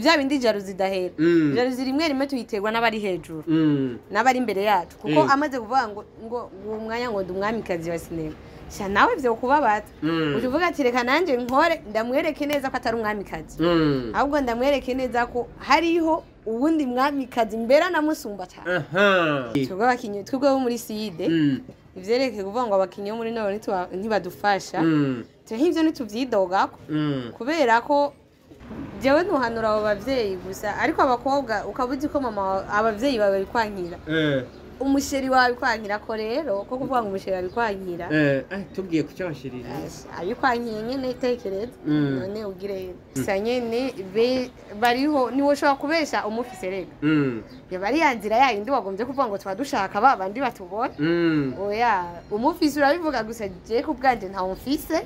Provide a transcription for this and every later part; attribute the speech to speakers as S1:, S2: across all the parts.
S1: Bya bindi jalousie idahera. Jalousie rimwe rimwe tuyiterwa n'abari hejuru, n'abari imbere yacu, kuko amaze kuvuga ngo uwo mwanya ngo ndi umwamikazi wa sinema, sha nawe vyo kubabaza. Uca uvuga ati: "Reka nanje nkore, ndamwereke neza ko atari umwamikazi, ahubwo ndamwereke neza ko hariho uwundi mwamikazi mbere anamusumba cyane." Twebwe abakinyi, twebwe bo muri sud, ivyerekeye kuvuga ngo abakinyi bo muri nord ntibadufasha, twe nk'ivyo ntituvyidogako, kubera ko jewe ntuhanura abo bavyeyi gusa. Ariko abakobwa, ukaba uzi ko mama abavyeyi bawe babikwankira, umuchéri wawe abikwankira, ko rero ko kuvuga ngo umuchéri abikwankira.
S2: Tubwiye ku cyabashirira.
S1: Abikwankiye nyene, tekereza. None ugire gusa nyene bariho, niwe ushobora kubesha umufise rega. Yoba ari ya nzira yayindi wagombye kuvuga ngo tuba dushaka ba bandi batubona. Oya, umufise urabivuga gusa. Je ku bwanje ntawe mfise.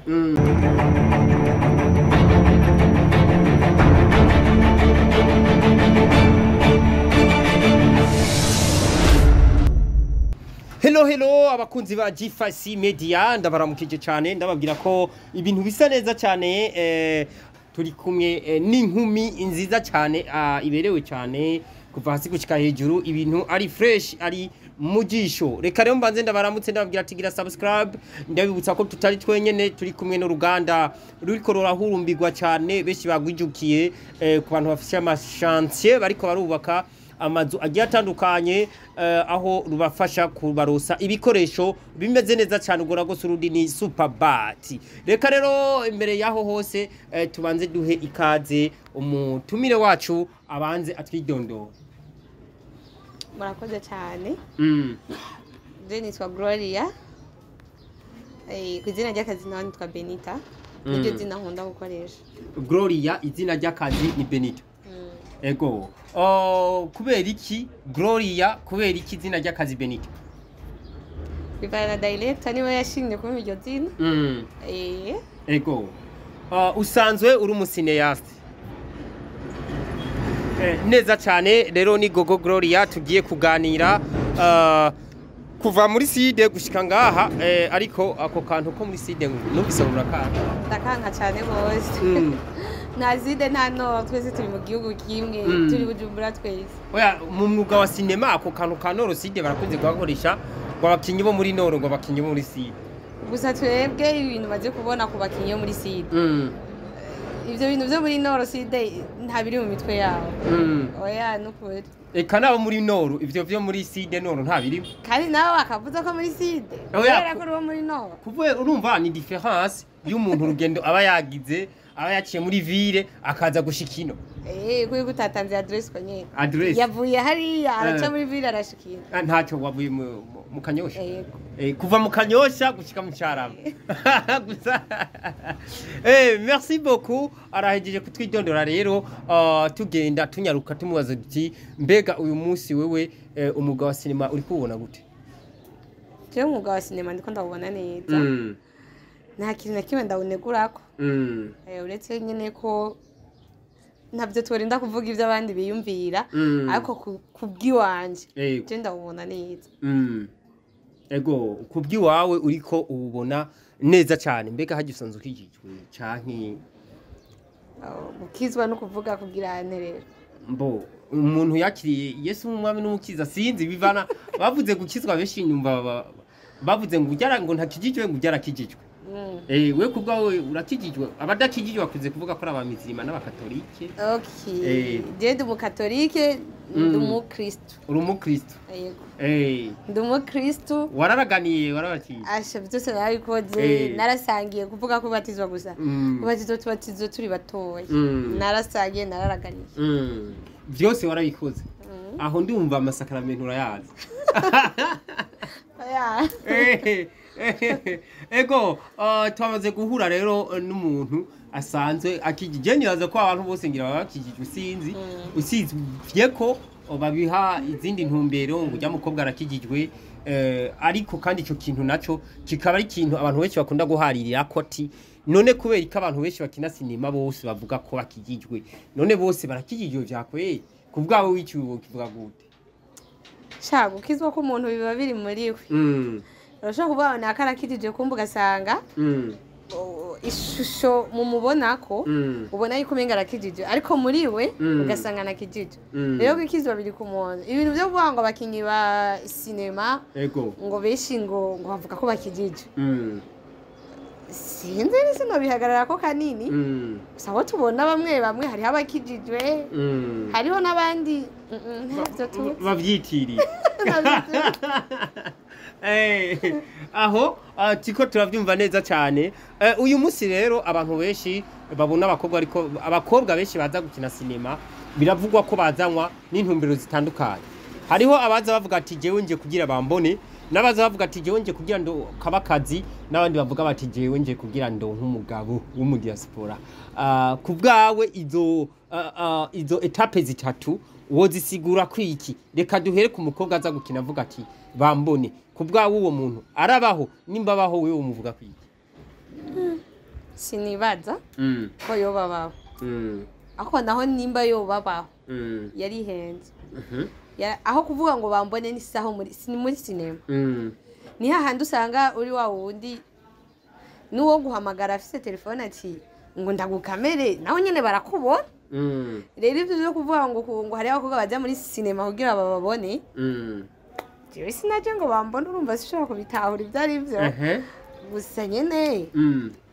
S2: Hello, hello, abakunzi ba G5C Media, ndabaramukije cyane, ndababwira ko ibintu bisa neza cyane. Turi kumwe n'inkumi nziza cyane, iberewe cyane kuva hasi gushika hejuru, ibintu ari fresh, ari mujisho. Reka rero mbanze ndabaramutse, ndababwira ati gira subscribe. Ndabibutsa ko tutari twenyene, turi kumwe n'uruganda ruriko rurahurumbirwa cyane, benshi bagwijukiye, ku bantu bafise amachantier bariko barubaka amazu agiye atandukanye, aho rubafasha kubarosa ibikoresho bimeze neza cyane. Ubwo rwose urundi ni Superbat. Reka rero imbere yaho hose, tubanze duhe ikaze umutumire wacu, abanze atwidondora.
S1: Murakoze cyane. Je nitwa Gloria. Ku izina ry'akazi naho nitwa Benita, niryo zina nkunda gukoresha.
S2: Gloria, izina ry'akazi ni Benita. Ego. Oh, kubera iki Gloria? Kubera iki izina ry'akazi Benita?
S1: Bivana na director, niwe yashimye kumpa iryo zina.
S2: Ego. Usanzwe uri umucinéaste. Neza cyane. Rero ni Gogo Gloria tugiye kuganira, kuva muri sud gushika ngaha, ariko ako kantu ko muri sud numvise urakanga.
S1: Ndakanka cyane rwose. Nta sud, nta nord, twese turi mu gihugu kimwe. Turi Bujumbura twese.
S2: Oya, mu mwuga wa sinema ako kantu ka nord sud barakunze kugakoresha, ngo abakinyi bo muri nord, ngo abakinyi bo muri sud.
S1: Gusa twebwe ibintu maze kubona ku bakinyi bo muri sud, ivyo bintu vyo muri nord sud nta biri mu mitwe yabo. Oya, nukuri.
S2: Eka nabo muri nord ivyo vyo muri sud nord nta birimo.
S1: Kandi nabo bakavuza ko muri sud,
S2: Oya,
S1: kubera ko uri uwo muri nord.
S2: Kuvuye urumva ni différence y'umuntu, urugendo aba yagize, aba yaciye muri ville akaza gushika ino.
S1: Kuko utatanze adresse ko nyene.
S2: Adresse.
S1: Yavuye hariya araca muri ville arashikira.
S2: Ah, ntacyo, wavuye mu Kanyosha.
S1: Yego.
S2: Kuva mu Kanyosha gushika mu Carama gusa. Merci beaucoup, arahejeje kutwidondora. Rero tugenda tunyaruka tumubaza tuti: mbega uyu munsi wewe, umwuga wa sinema uri kuwubona gute?
S1: Jewe umwuga wa sinema ndiko ndawubona neza. Nta kintu na kimwe ndawunegurako. Uretse nyene ko ntabyo turinda kuvuga ibyo abandi biyumvira, ariko kubw'iwanje, je ndawubona neza.
S2: Ego, kubw'iwawe uriko uwubona neza cyane. Mbega hajya usanzwe ukijijwe canke?
S1: Oh, gukizwa no kuvuga kugira ane rero?
S2: Mbo umuntu yakiriye Yesu nk'umwami n'umukiza, sinzi bivana bavuze gukizwa, benshi nyumva bavuze ngo ujyara ngo ntakijijwe, ngo ujyarakijijwe. We kubwawe urakijijwe? Abadakijijwe bakunze kuvuga ko ari abamizirima n'abakatolike.
S1: Okay. Je ndi umukatolike, ndi umukristu.
S2: Uri umukristo?
S1: Yego. Ndi umukristu.
S2: Wararaganiye, warabatije?
S1: Asha, byose narabikoze. Narasangiye, kuvuga ko ubatizwa gusa. Kubatizwa tubatizwa turi batoya. Narasangiye, nararaganiye.
S2: Byose warabikoze. Aho ndumva amasakaramentu urayazi.
S1: Oya.
S2: Ego, twamaze guhura rero n'umuntu asanzwe akijije. Nibaza ko abantu bose ngira baba bakijijwe, sinzi, usibye ko babiha izindi ntumbero ngo ujya mukobwa arakijijwe, ariko kandi ico kintu naco kikaba ari ikintu abantu benshi bakunda guharirira ko ati: none kubera ko abantu benshi bakina sinema bose bavuga ko bakijijwe, none bose barakijijwe vyakweye? Ku bwawe wiciwe kivuga gute?
S1: Sha, gukizwa k'umuntu biba biri muri we. Urashobora kuvuga ngo naka arakijije, kumva ugasanga Ishusho mumubonako, ubona yuko umenga arakijije, ariko muri we ugasanga anakijije. Rero gukizwa biri ku muntu. Ibintu byo kuvuga ngo abakinyi ba sinema ngo benshi ngo bavuga ko bakijije, sinzi ni sinobihagarara ko kanini. Gusa aho tubona bamwe bamwe, hariho abakijijwe, hariho n'abandi ntabyo tuzi.
S2: Bavyitiriye.
S1: Ntabyo tuzi.
S2: Aho tiko turavyumva neza cyane. Uyu munsi rero abantu benshi babona abakobwa, ariko abakobwa benshi baza gukina sinema biravugwa ko bazanwa n'intumbero zitandukanye. Hariho abaza bavuga ati jewe nje kugira bambone, n'abaza bavuga ati jewe nje kugira ndo kabakazi, n'abandi bavuga bati jewe nje kugira ndo nk'umugabo wo diaspora. Ku bwawe izo étapes zitatu wozisigura kwiki? Reka duhere ku mukobwa aza gukina avuga ati bambone. Ku bwawe uwo muntu arabaho? Nimba abaho, wewe umuvuga kwiki?
S1: Sinibaza ko yobabaho, ariko naho nimba yobabaho yarihenze. Aho kuvuga ngo bambone ni saho muri si muri sinema, ni hahandi usanga uri wa wundi n'uwo guhamagara afise telefone ati ngo ndagukamere, nawe nyene barakubona. Rero ivyo vyo kuvuga ngo hariho abakobwa baja muri sinema kugira bababone, jewe sinaje ngo bambone, urumva sinshobora kubitahura ibyo ari byo. Gusa nyene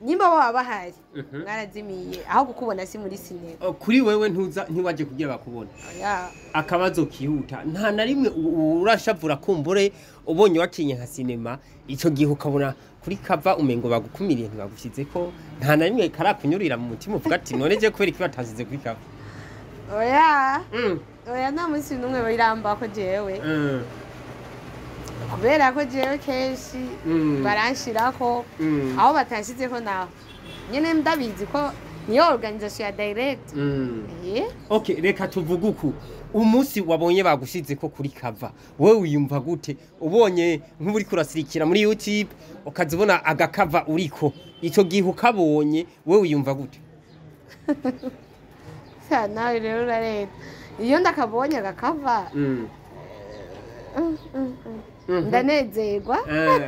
S1: nimba baba bahari, mwarazimiye, aho kukubona si muri sinema.
S2: Oh, kuri wewe ntuza ntiwaje kugira bakubona?
S1: Oya.
S2: Akabazo kihuta: nta na rimwe urashavura kumbure ubonye wakinye nka sinema, ico gihe ukabona kuri cover umengo bagukumiriye, ntibagushyizeko? Nta na rimwe karakunyurira mu mutima uvuga ati none je kubera iki batansize kuri cover?
S1: Oya. Oya, nta munsi n'umwe birambako jewe, kubera ko jewe kenshi baranshirako. Aho batanshizeko naho nyene ndabizi ko niyo organisation ya direct.
S2: Okay, reka tuvuge uku: umunsi wabonye bagushizeko kuri cover, wewe wiyumva gute? Ubonye nk'ubu uriko urasirikira muri YouTube ukaza ubona agakava uriko, ico gihe ukabonye, wewe wiyumva gute?
S1: Sa nawe rero urareta. Iyo ndakabonye agakava, ndanezerwa.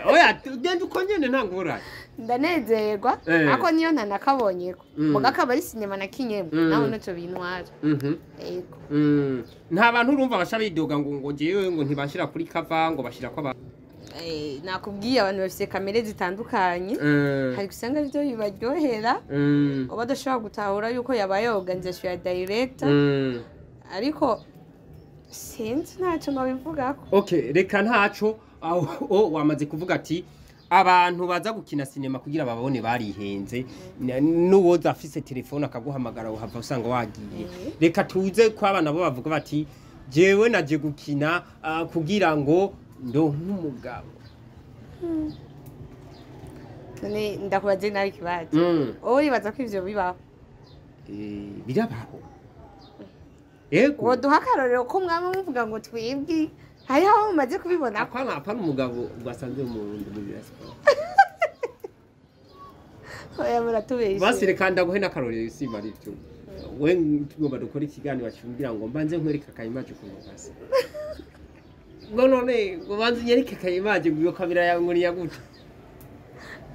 S2: Oya, genda uko nyene, nta ngorane.
S1: Ndanezerwa. Ariko niyo ntanakabonyeko, muga akaba ari sinema nakinyemo, nawe naco bintwara. Yego.
S2: Nta bantu urumva basha bidoga ngo jewe ngo ntibashira kuri cover, ngo bashira ko
S1: Nakubwiye, abantu bafise kamere zitandukanye. Hari usanga ivyo bibaryohera, uba badashobora gutahura yuko yabaye organisation ya director. Ariko sinzi, ntacyo nabivugako.
S2: Okay, reka ntaco. Aho wamaze kuvuga ati abantu baza gukina sinema kugira babone barihenze, n'uwoza afise telefone akaguhamagara uhava usanga wagiye. Reka tuze ko abana bo bavuga bati jewe naje gukina kugira ngo ndonke umugabo.
S1: None ndakubaze nawe ikibazo: wowe uribaza ko ivyo bibaho?
S2: Birabaho, yego.
S1: Woduha akarorero ko mwaba muvuga ngo twebwe hariho abo mumaze kubibona?
S2: Apana umugabo basanze mu Burundi muri diaspora.
S1: Oya, muratubeshe.
S2: Basi reka ndaguhe n'akarorero, simba ari byo. We tugomba dukora ikiganiro bacumbira ngo mbanze nkwereke aka image ukuntu gasa, ngo none ngo banze unyereke aka image, ngo iyo kamera yawe ngo ni iya gute?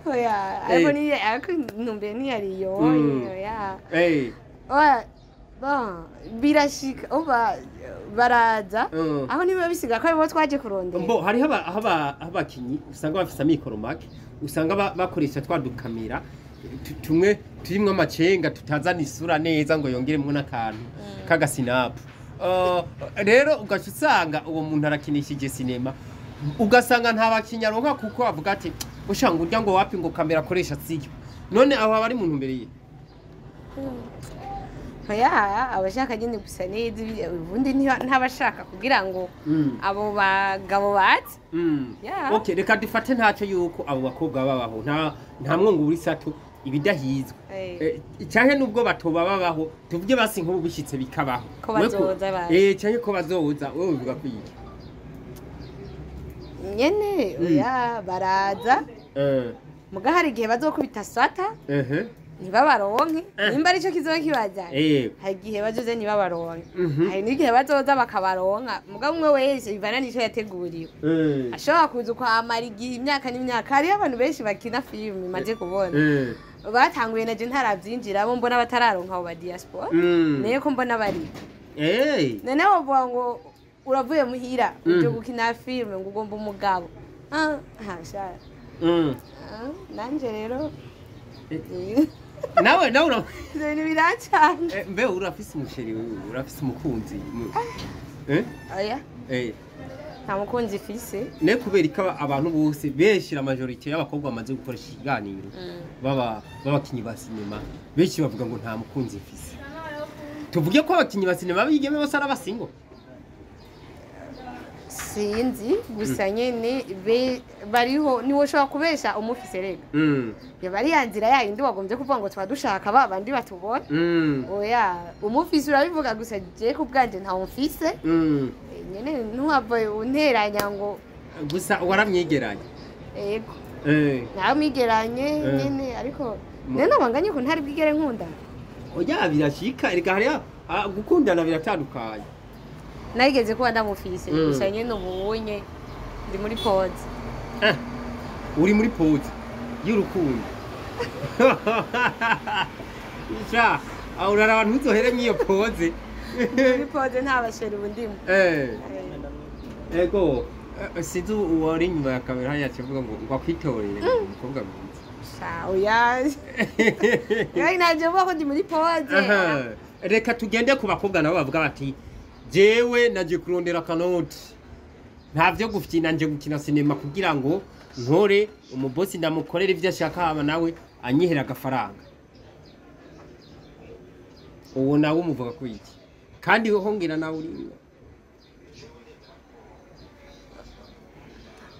S1: Oya, ariko ni ariko intumbero ntiyari iyo. Oya. Oya, bon, birashika uba baraza, aho niba bisiga ko aribo twaje kurondera.
S2: Mbo hariho abakinyi usanga bafise amikoro make, usanga bakoresha twa dukamera tumwe turimwo amacenga tutazana isura neza, ngo yongeremwo n'akantu k'agasinapu. Rero ugaca usanga uwo muntu arakinishije sinema, ugasanga nta bakinyi aronka kuko avuga ati ushanga urya ngo wapi, ngo kamera akoresha siyo. None aho aba ari mu ntumbero ye?
S1: Oya, abashaka nyine gusa neza, ubundi ntabashaka kugira ngo abo bagabo baze. Yeah.
S2: Okay, reka dufate ntacyo yuko abo bakobwa babaho, nta mwongo uri sato ibidahizwe. Canke nubwo batoba babaho, tuvuge basi nk'ubu bishitse bikabaho.
S1: Ko bazoza baje.
S2: Canke ko bazoza, wewe ubivuga kwiki?
S1: Nyene oya, baraza, muga hari igihe bazokubita swata ntibabaronke, nimba aricyo kizoba kibazanye. Hari igihe bazoze ntibabaronke, hari n'igihe bazoza bakabaronka, muga umwe wese bivana n'ico yateguriwe. Ashobora kuza ukwamara igihe, imyaka n'imyaka. Hariho abantu benshi bakina filime maze kubona. Batanguye naje ntarabyinjiramo, mbona batararonka abo ba diaspora. Naye ko mbona bari. None wovuga ngo uravuye muhira uje gukina filime ngo ugomba umugabo. Ah, ha sha. Ah, nanje rero
S2: Nawe
S1: ivyo bintu birancanga.
S2: Mbe urafise umuchéri wewe, urafise umukunzi?
S1: Oya. Nta mukunzi mfise.
S2: Ne kubera ko abantu bose benshi, la majorité y'abakobwa bamaze gukoresha ikiganiro baba b'abakinyi ba sinema, benshi bavuga ngo nta mukunzi mfise. Tuvuge ko abakinyi ba sinema bigeme bose ari abasingle?
S1: Sinzi, gusa nyene bariho niwo ushobora kubesha umufise rega. Yoba ari ya nzira yayindi wagombye kuvuga ngo tuba dushaka ba bandi batubona. Oya, umufise urabivuga, gusa je ku bwanje ntawe mfise. Nyene ntuhave unteranya ngo
S2: Gusa waramyegeranye?
S1: Ego. Naramwigeranye nyene, ariko none nabanganye ko ntari bwigere nkunda.
S2: Oya, birashika erega, hariya gukundana biratandukanye.
S1: Narigeze kuba ndamufise, gusa nyene ubunye ndi muri pause.
S2: Uri muri pause y'urukundo sha, aho uraraba ntuzohere nk'iyo pause.
S1: Ndi muri pause, nta bachéri ubu ndimo.
S2: Ego. Sinzi uwari inyuma ya kamera hariya avuga ngo akwitorere umukobwa mwiza.
S1: Sha, oya. Yari naje vuga ko ndi muri pause.
S2: Aha. Reka tugende ku bakobwa nabo bavuga bati jewe naje kurondera akanoti, nta vyo gufyina, nje gukina sinema kugira ngo nkore umubosi, ndamukorera ivyo ashaka, hama nawe anyihera agafaranga. Uwo nawe umuvuga ko iki? Kandi hongera nawe uri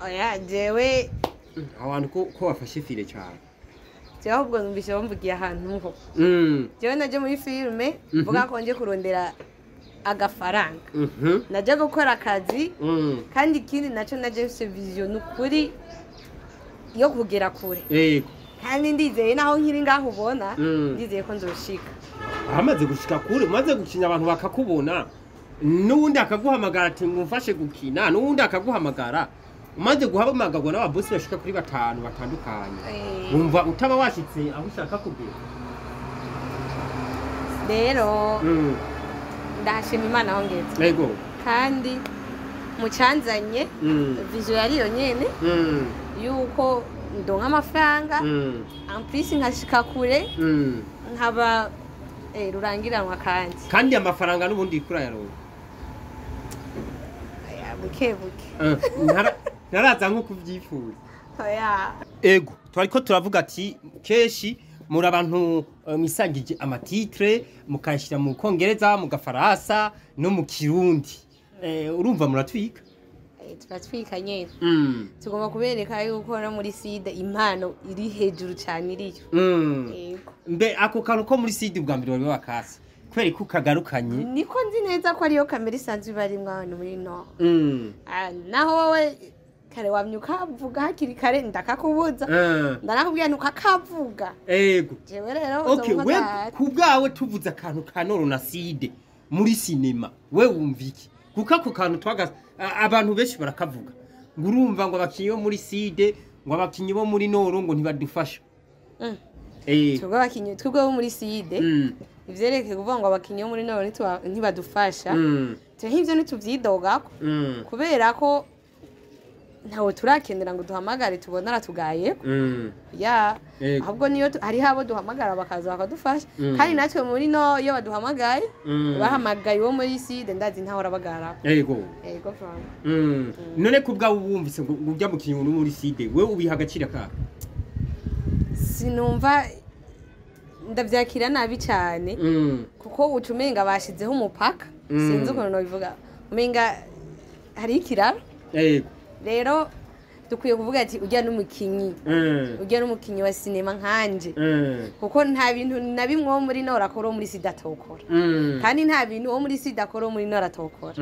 S1: Oya, jewe
S2: abantu ko wafashe file cyane.
S1: Jewe ahubwo numvise bamvugiye ahantu ho. Jewe naje muri filime mvuga ko nje kurondera agafaranga. Naje gukora akazi. Kandi ikindi naco, naje mfise vision nukuri yo kugera kure. Kandi ndizeye naho nkiri ngaho ubona, ndizeye ko nzoshika.
S2: Amaze gushika kure, umaze gukina abantu bakakubona, n'uwundi akaguhamagara ati ngo umfashe gukina, n'uwundi akaguhamagara, umaze guhamagarwa n'ababosi bashika kuri batanu batandukanye, wumva utaba washitse aho ushaka kugera?
S1: Rero ndashima Imana aho ngeze. Kandi mu cyanzanye, vision yari iyo nyene yuko ndonka amafaranga, en plus nkashika kure, nkaba rurangiranwa kandi.
S2: Kandi amafaranga n'ubundi uriko urayaronka?
S1: Oya, buke buke.
S2: Ntaraza nko kubyifuza.
S1: Oya.
S2: Ego, twariko turavuga ati kenshi muri abantu mwisangije amatitre mukayashyira mu Kongereza, mu Gafaransa no mu Kirundi. Urumva muratwika.
S1: Turatwika nyene. Tugomba kubereka yuko no muri sud impano iri hejuru cyane iriyo. Yego.
S2: Mbe ako kantu ko muri sud bwa mbere wari wakase, kubera ko kagarukanye?
S1: Niko nzi neza ko ariyo kamera isanzwe iba arimwo ahantu muri no. Ah, naho wowe kare wamye ukavuga hakiri kare, ndakakubuza. Ndanakubwira ntukakavuga. Jewe rero
S2: Okay, we ku bwawe tuvuze akantu ka nord na sud muri sinema, we wumva iki? Kuko ako kantu twaga abantu benshi barakavuga ngo urumva ngo abakinyi bo muri sud, ngo abakinyi bo muri nord ngo ntibadufasha.
S1: Twebwe abakinyi, twebwe bo muri sud, ivyerekeye kuvuga ngo abakinyi bo muri nord ntibadufasha, twe nk'ivyo ntituvyidogako, kubera ko ntawe turakenera ngo duhamagare tubone aratugayeko. Ya. Ahubwo niyo hariho abo duhamagara bakaza bakadufasha. Kandi natwe muri nord iyo baduhamagaye, bahamagaye uwo muri sud, ndazi ntawe arabagara. Yego, Frank.
S2: None ku bwawe wumvise ngo ujya mu kintu muri sud, we ubiha agaciro ka
S1: Sinumva, ndavyakira nabi cyane, kuko uca umenga bashizeho umupaka. Sinzi ukuntu nobivuga, umenga hari ikiraro. Rero dukwiye kuvuga ati ujya n'umukinyi, ujya n'umukinyi wa sinema nkanje, kuko nta bintu na bimwe wo muri nord akora uwo muri sud atokora, kandi nta bintu wo muri sud akora uwo muri nord atokora.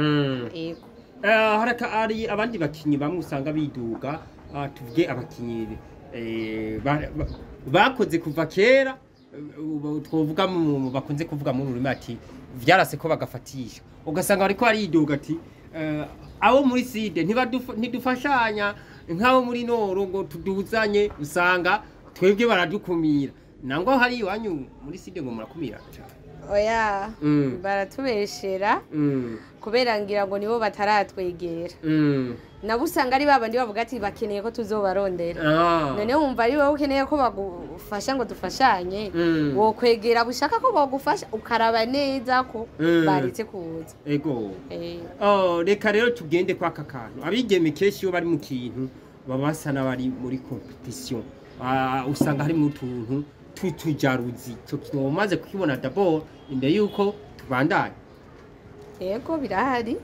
S1: Yego.
S2: Hari abandi bakinyi bamwe usanga biduga, tuvuge abakinyi bakoze kuva kera, twovuga bakunze kuvuga mu rurimi ati vyarase ko bagafatisha, ugasanga bariko bariduga ati abo muri sud ntidufashanya nk'abo muri nord ngo tuduzanye, usanga twebwe baradukumira. Nangwa hari iwanyu muri side ngo murakumira cyane.
S1: Oya, baratubeshera kubera ngira ngo nibo bataratwegera. Nabo usanga ari babandi bavuga ati bakeneye ko tuzobarondera. None wumva ari wowe ukeneye ko bagufasha ngo dufashanye, wokwegera bushaka ko bagufasha ukaraba neza ko baretse kuza.
S2: Ego. Oh, reka rero tugende kwa aka kantu. Abigeme kenshi iyo bari mu kintu baba basa n'abari muri competition. Usanga harimo utuntu tw'utujaruzi. Ico kintu umaze kukibona d'abord imbere yuko tubandanya.
S1: Yego, birahari.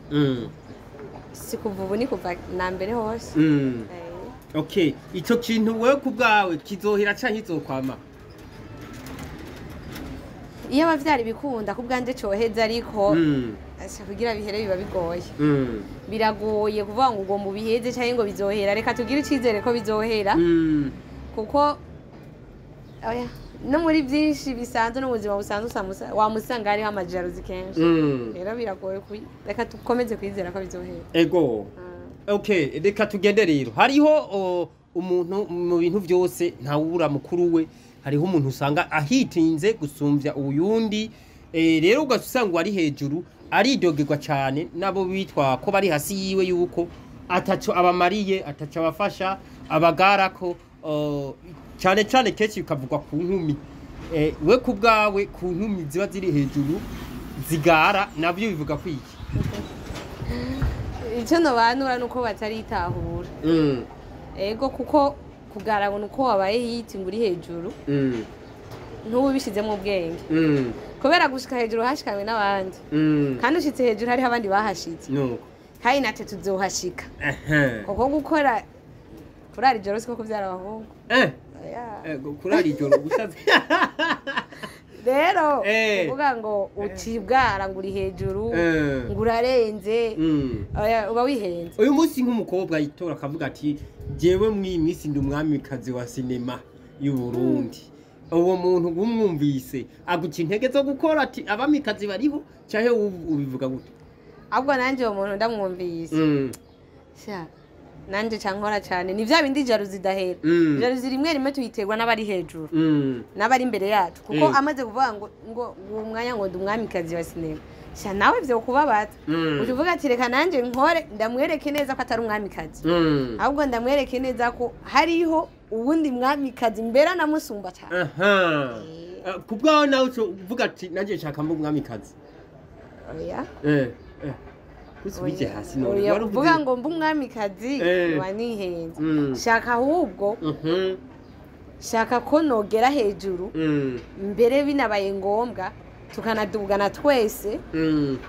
S1: Si kuva ubu, ni kuva na mbere hose.
S2: Okay, ico kintu wewe ku bwawe kizohera canke kizokwama?
S1: Iyo abavyara bikunda, ku bwanje coheza, ariko asha kugira bihere biba bigoye. Biragoye kuvuga ngo ugomba ubiheze canke ngo bizohera. Reka tugire icizere ko bizohera, kuko oya, no muri byinshi bisanzwe, no mu buzima busanzwe wamusanga hariho ama jalousie kenshi. Rero biragoye, reka dukomeze kwizera ko bizohera.
S2: Ego. Okay, reka tugende rero. Hariho umuntu mu bintu byose ntawubura mukuru we, hariho umuntu usanga ahitinze gusumvya uyundi. Rero ugasanga ari hejuru aridogerwa cyane nabo bitwa ko bari hasi yiwe, yuko ataco abamariye, ataco abafasha, abagarako cyane cyane kenshi bikavugwa ku nkumi. We ku bwawe, ku nkumi ziba ziri hejuru zigara, nabyo bivuga kwiki?
S1: Icyo nobanura ni uko bataritahura. Ego, kuko kugara ngo ni uko wabaye hiti ngo uri hejuru, ntuba ubishyizemo ubwenge, kubera gushika hejuru hashikanywe n'abandi, kandi ushitse hejuru hariho abandi bahashitse.
S2: Nuko.
S1: Kandi natwe tuzohashika, kuko gukora kurara ijoro siko kubyara abahungu. Oya.
S2: Kurara ijoro gushaze.
S1: Rero kuvuga ngo utibwara ngo uri hejuru, ngo urarenze, oya, uba wihenze.
S2: Uyu munsi nk'umukobwa yitora akavuga ati jewe mw'iyi minsi ndi umwamikazi wa sinema y'u Burundi, uwo muntu wumwumvise aguca intege zo gukora ati abamikazi bariho, canke ubivuga gute?
S1: Ahubwo nanjye uwo muntu ndamwumvise, sha nanjye ca nkora cyane. Ni bya bindi jalousie idahera. Jalousie rimwe rimwe tuyiterwa n'abari hejuru, n'abari imbere yacu, kuko amaze kuvuga ngo uwo mwanya ngo ndi umwamikazi wa sinema, sha nawe vyo kubabaza. Uca uvuga ati reka nanjye nkore ndamwereke neza ko atari umwamikazi, ahubwo ndamwereke neza ko hariho uwundi mwamikazi mbere anamusumba cyane.
S2: Aha. Ku bwawe nawe uca uvuga ati nanjye nshaka mba umwamikazi?
S1: Oya.
S2: Usubije hasi none.
S1: Oya,
S2: Wari
S1: kuvuga ngo mbe umwamikazi wa nihenze. Shaka ahubwo, shaka ko nogera hejuru, mbere binabaye ngombwa tukanadugana twese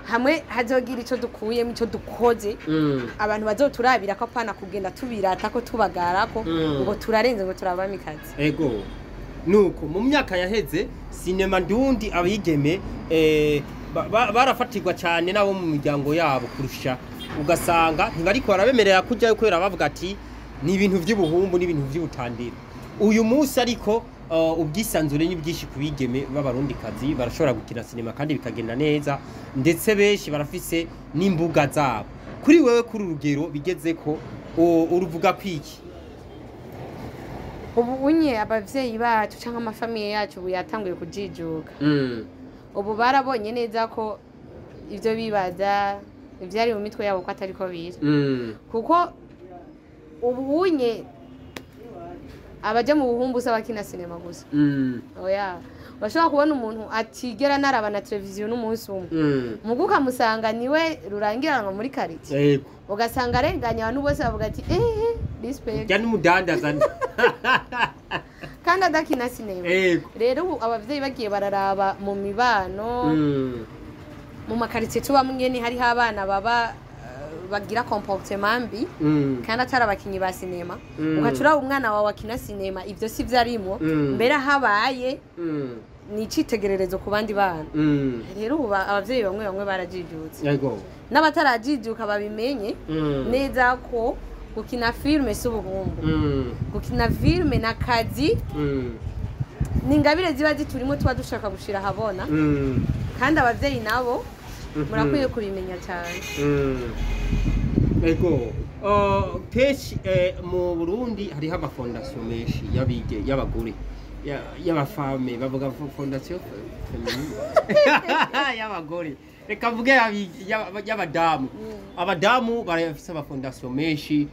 S1: hamwe, hazogira ico dukuyemo, ico dukoze, abantu bazoturabira ko, apana kugenda tubirata ko tubagarako ngo turarenze, ngo turabamikazi.
S2: Ego, nuko mu myaka yaheze sinema ndundi abigeme barafatirwa cyane nabo mu miryango yabo kurusha, ugasanga ntibariko barabemerera kujyayo kubera bavuga ati ni ibintu by'ubuhumbu n'ibintu by'ubutandiro. Uyu munsi ariko ubwisanzure ni bwinshi ku bigeme b'abarundikazi, barashobora gukina sinema kandi bikagenda neza, ndetse benshi barafise n'imbuga zabo. Kuri wewe, kuri urugero bigeze ko uruvuga kwiki?
S1: Ubu unye abavyeyi bacu canke ama familles yacu ubu yatanguye kujijuka. Ubu barabonye neza ko ivyo bibaza, ivyari mu mitwe yabo, ko atariko biri, kuko ubu unye abaja mu buhumbu si abakina sinema gusa. Oya, urashobora kubona umuntu atigera naraba na televiziyo n'umunsi umwe, mugu ukamusanga niwe rurangiranwa muri quartier, ugasanga arenganya abantu bose bavuga ati ehe, respect.
S2: Jya n'umudandaza.
S1: Kandi adakina sinema. Rero ubu abavyeyi bagiye bararaba mu mibano, mu ma quartiers tubamwo nyene hariho abana baba bagira comportement mbi kandi atari abakinyi ba sinema. Ugaca uraba umwana wawe akina sinema, ivyo si vyo arimwo, mbere ahabaye ni icitegererezo ku bandi bana. Rero ubu abavyeyi bamwe bamwe barajijutse, n'abatarajijuka babimenye neza ko gukina filime si ubuhumbu. Gukina filime ni akazi, ni ingabire ziba ziturimo tuba dushaka gushira ahabona. Kandi abavyeyi nabo murakwiye kubimenya cyane.
S2: Ego. Kenshi mu Burundi hariho ama fondations menshi y'abige y'abagore. y'abafame bavuga fondation féminine y'abagore, reka mvuge y'abadamu. Abadamu barafise amafondation menshi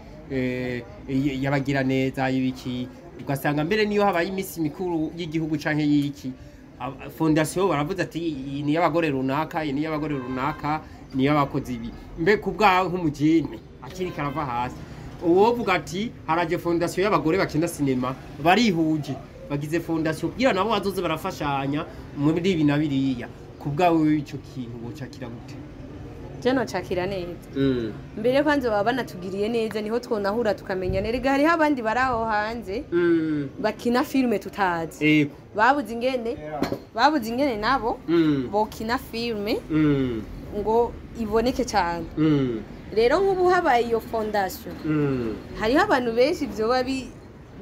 S2: y'abagira neza y'ibiki, ugasanga mbere niyo habaye iminsi mikuru y'igihugu canke y'iki, fondation baravuze ati iyi ni iy'abagore runaka, iyi ni iy'abagore runaka, ni iy'abakozi ibi. Mbe ku bwawe nk'umujene akiri karava hasi, uwovuga ati haraje fondation y'abagore bakina sinema, barihuje bagize fondation kugira nabo bazoze barafashanya muri ibi na biriya, ku bwawe ico kintu wocakira gute?
S1: Je nocakira neza. Mbere kwanza baba banatugiriye neza, niho twonahura tukamenya. Erega hariho abandi bari aho hanze bakina filime tutazi. Babuze ingene nabo bokina filime ngo iboneke cyane. Rero nk'ubu habaye iyo fondation, hariho abantu benshi vyoba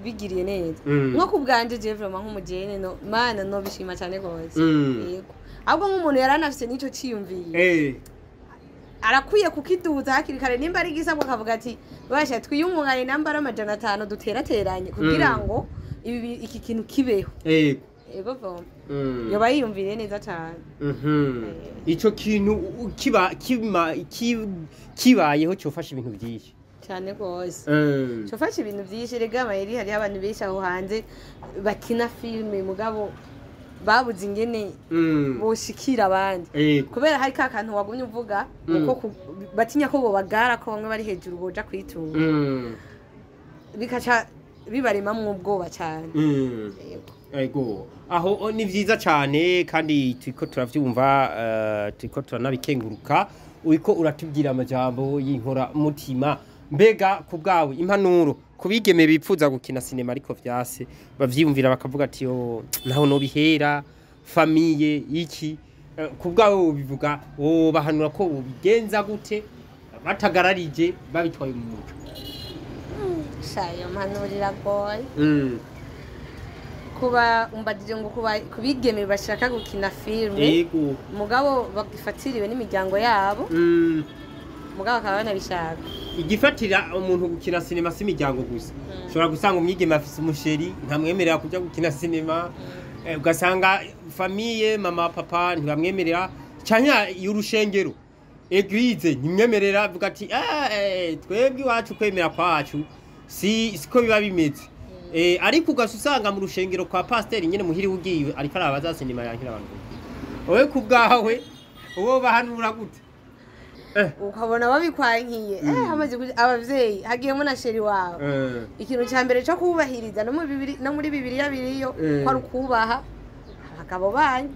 S1: bigiriye neza. Nko ku bwanje, je vraiment nk'umujene, no mana, no bishima cyane gose. Yego, ahubwo nk'umuntu yaranafise n'ico ciyumviye, arakwiye kukiduza hakiri kare, nimba ari igisabwa akavuga ati basha twiyungungane, namba ari 500 duterateranye kugira ngo iki kintu kibeho. Ego voma, yoba yiyumviriye neza cyane.
S2: Ico kintu kiba kibayeho cyofasha ibintu byinshi.
S1: Cyane rwose. Cofasha ibintu byinshi. Rega amayeri, hariho abantu benshi aho hanze bakina filime mugabo babuze ingene boshikira abandi, kubera hari ka kantu wagumye uvuga uko batinya ko bobagara, ko bamwe bari hejuru boja kwitura, bikaca bibaremamwo ubwoba cyane. Yego.
S2: Ego, aho ni vyiza cyane kandi turiko turavyumva, turiko turanabikenguruka uriko uratubwira amajambo y'inkora mutima. Mbega ku bwawe, impanuro kubigeme bipfuza gukina sinema ariko vyase, bavyiyumvira bakavuga ati yo naho no bihera famille iki, ku bwawe wobivuga, wobahanura ko wobigenza gute batagararije babitwaye mu muco?
S1: Sha, iyo mpanuro iragoye. Kuba umbajije ngo kuba kubigeme bashaka gukina filime mugabo bagifatiriwe n'imiryango yabo, mugabo bakaba banabishaka.
S2: Igifatira umuntu gukina sinema si imiryango gusa. Ushobora gusanga umwigeme afise umuchéri ntamwemerera kuja gukina sinema, ugasanga famille, mama, papa ntibamwemerera, canke y'urushengero, église ntimwemerera, avuga ati "Eh, twebwe iwacu kwemera kwacu si siko biba bimeze." Ariko ugaca usanga mu rushengero kwa pasiteri nyene muhiri ugiye ariko araba za sinema yankira abantu. Wowe ku bwawe uwo bahanura gute?
S1: Ukabona babikwankiye, hamaze abavyeyi hagiyemo na chéri wawe, ikintu cya mbere cyo kubahiriza, no mu Bibiri, no muri Bibiliya biriyo, ko ari ukubaha abagabo banyu.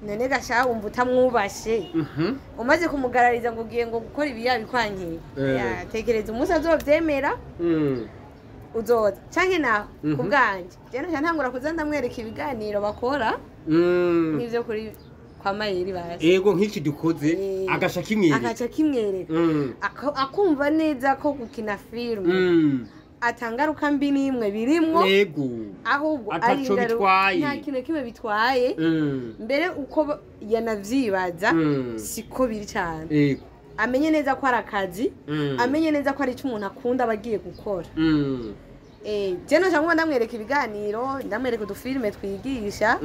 S1: None gasha wumva utamwubashe, umaze kumugarariza ngo ugiye ngo gukora ibi yabikwankiye? Ya, tekereza umunsi azovyemera, uzoza canke naho. Ku bwanje je noca ntangura kuza ndamwereka ibiganiro bakora nk'ivyo kuri kwa Mayeri basi.
S2: Ego, nk'iki dukoze, agasha kimwereka.
S1: Akaca kimwereka. Akumva neza ko gukina filime atangaruka mbi n'imwe birimwo, ahubwo
S2: Ataco
S1: ari
S2: bitwaye.
S1: Nta kintu kimwe bitwaye. Mbere uko yanavyibaza siko biri cyane. Amenye neza ko ari akazi, amenye neza ko ari icyo umuntu akunda aba agiye gukora. Je noca nkuba ndamwereka ibiganiro, ndamwereka udufilime twigisha,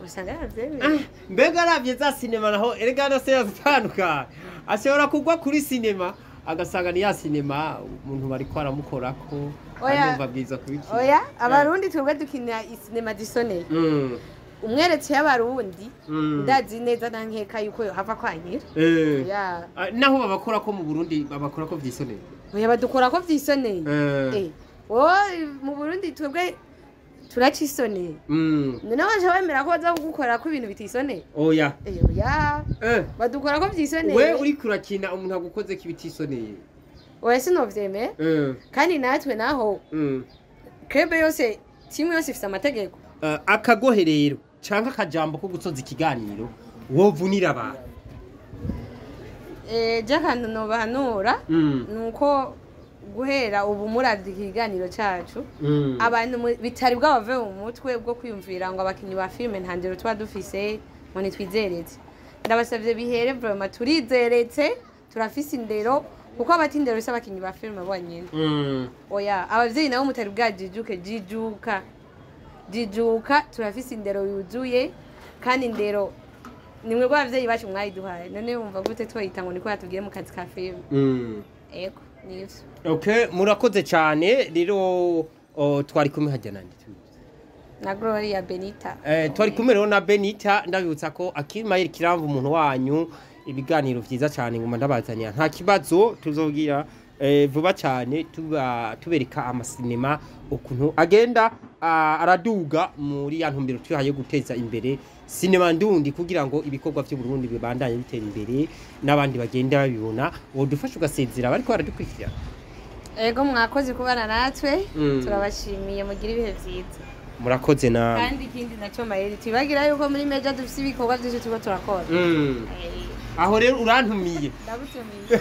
S1: usanga yaravyemeye.
S2: Ah, mbega aravye za sinema naho, erega na se yazitandukanye, ashobora kugwa kuri sinema agasanga ni ya sinema umuntu bariko aramukorako.
S1: Oya.
S2: Arumva bwiza kubikira.
S1: Oya, Abarundi twebwe dukina isinema zisoneye. Umweretse y'Abarundi, ndazi neza nta nkeka yuko yohava kwankira. Ya.
S2: Ah, naho babakora ko mu Burundi babakora ko vyisoneye?
S1: Oya, badukora ko vyisoneye. Wowe mu Burundi twebwe turacisoneye. None waje wemera ko baza kugukora ko ibintu bitisoneye?
S2: Oya.
S1: Oya, badukora ko vyisoneye.
S2: We uriko urakina umuntu agukoze ko ibitisoneye?
S1: Oya, sinovyemera. Kandi natwe naho, club yose, timu yose ifise amategeko.
S2: Akagohe rero canke akajambo ko gusoza ikiganiro wovunira abantu?
S1: Je akantu nobahanura nuko guhera ubu muravye ikiganiro cacu, abantu bitari bwabave mu mutwe bwo kwiyumvira ngo abakinyi ba filime nta ndero tuba dufise, ngo nitwizeretse. Ndabasavye bihere, vraiment turizeretse, turafise indero, kuko abati indero si abakinyi ba filime bonyene. Oya, abavyeyi nabo mutari bwajijuke, jijuka. Jijuka, turafise indero yuzuye, kandi indero nimwe rw'abavyeyi bacu mwayiduhaye. None wumva gute twoyita ngo niko yatubwiye mu kazi ka filime? Ego, nivyo.
S2: Okay, murakoze cyane rero. Twari kumwe hajya nande?
S1: Na Gloria Benita.
S2: Twari kumwe rero na Benita. Ndabibutsa ko Akimayeri Kiramva, umuntu wanyu, ibiganiro vyiza cyane nguma ndabazanira, nta kibazo. Tuzobwira vuba cyane tuba tubereka amasinema ukuntu agenda araduga muri ya ntumbero twihaye yo guteza imbere sinema ndundi, kugira ngo ibikorwa by'u Burundi bibandanye bitera imbere n'abandi bagenda babibona. Wodufasha ugasezera bariko baradukurikira?
S1: Ego, mwakoze kubana natwe. Turabashimiye, mugire ibihe vyiza.
S2: Murakoze nawe.
S1: Kandi ikindi nacyo, Mayeri, tubagira yuko muri meja dufise ibikorwa byinshi turiko turakora.
S2: Aho rero urantumiye.
S1: Ndagutumiye.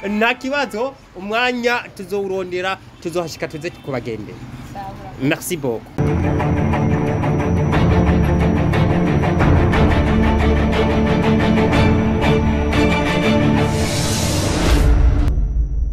S2: Nta kibazo, umwanya tuzowurondera, tuzohashika tuze kubagendera.
S1: Sawa.
S2: Merci beaucoup.